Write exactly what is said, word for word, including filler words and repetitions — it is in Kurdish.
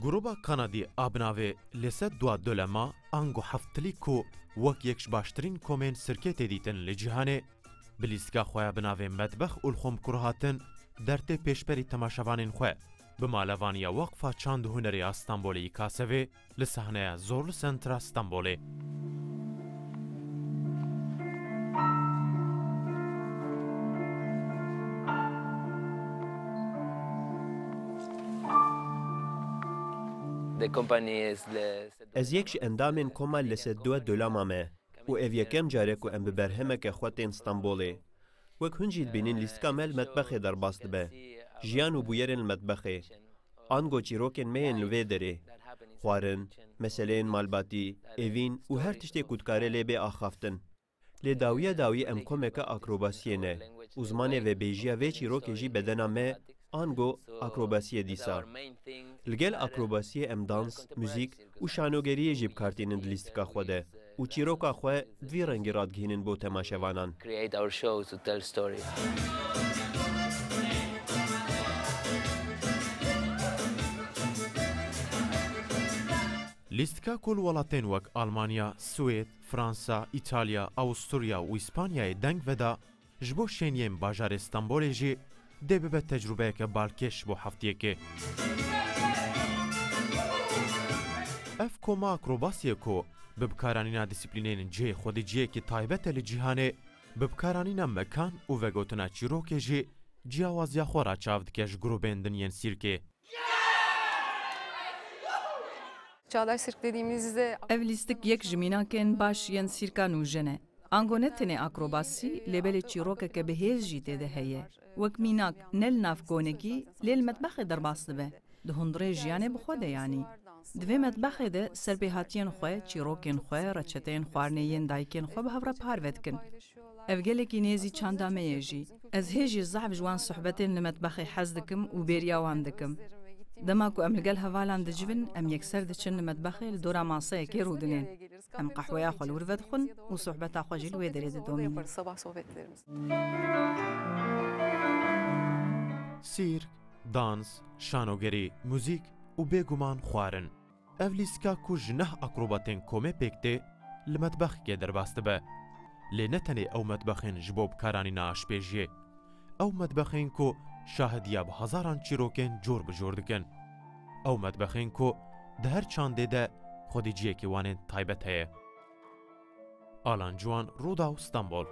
Gruba Kanadî a bi navê Lise Dua Dolema ango Heftilî ku wek yek ji baştirîn komên sirkê tê dîtin li cîhanê, bi lîstika xwe ya bi navê Metbex û Lxomkur hatin dertê pêşberî temaşevanên xwe bi malevaniya Weqfa Çand û Hunerê ya Stenbolê yî Kasevê li sahneya Zorlu Sentra Stenbolê. The company is the Ez yek ji endamên koma Lise Dua Dolema me û ev yekem car e ku em bi berhemeke xwe tên Stenbolê. Wek hûn jî dibînin lîstika me li metbexê derbas dibe. Jiyan û bûyerên li metbexê. Ango çîrokên me yên li vê derê. Xwarin, meseleyên malbatî, evîn û her tiştê ku dikare lê bê axaftin. Lê dawiya dawî em komeke akrobasiyê ne û zimanê ve bêjiya vê çîrokê jî bedena me ango akrobasiyê dîsa. Li gel akrobasiyê em dans, muzîk û şanogeriyê jî bi kar tînin di lîstika xwe de û çîroka xwe di vî rengî radigihînin bo temaşevanan. Create our shows to tell stories. Lîstika ku li welatên wek Almanya, Swêd, Fransa, Îtalya, Awusturya û Îspanyayê deng veda, ji bo şêniyên bajarê Stenbolê jî dê bibe tecrûbeyeke balkêş bo heftiyekê. Ev koma akrobasiyê ku bi bikaranîna dîsîplînên cihê xwedî cihekî taybet e li cîhanê, bi bikaranîna mekan û vegotina çîrokê jî ciyawaziya xwe raçav dike ji grûbên din yên sîrkê. Çağdaş sirk dediğimizde Ev lîstik yek ji mînakên baş yên sîrka nûjen e. Ango ne tenê akrobasî, lê belê çîrokeke bi hêz jî tê de heye. Wek mînak, ne li nav konekî, lê li metbexê derbas dibe. Di hundirê jiyanê bi xwe de yanî. Di vê metbexê de serpêhatiyên xwe, çîrokên xwe, reçeteyên xwarinê yên dayikên xwe bi hev re parve dikin. Ev gelekî nêzî çanda me ye jî. Ez hê jî zehf ji wan sohbetên li metbexê hez dikim û bêriya wan dikim. Dema ku em li gel hevalan dicivin, em yekser diçin li metbexê li dora maseyekê rûdinên. Em qehweya xwe li wir vedixwin û sohbeta xwe jî li wê derê didomînin. Sîrk, dans, şanogerî, muzîk û bêguman xwarin. Ev lîstika ku ji neh akrobatên komê pêk tê, li metbexekê derbas dibe. Lê ne tenê ew metbexên ji bo bikaranîna aşpêjiyê. Ew metbexên ku şahidiya bi hezaran çîrokên cor bi cor dikin. Ew metbexên ku di her çandê de xwedî ciyekî wan ên taybet heye. Alan Ciwan, Rûdaw, Stenbol.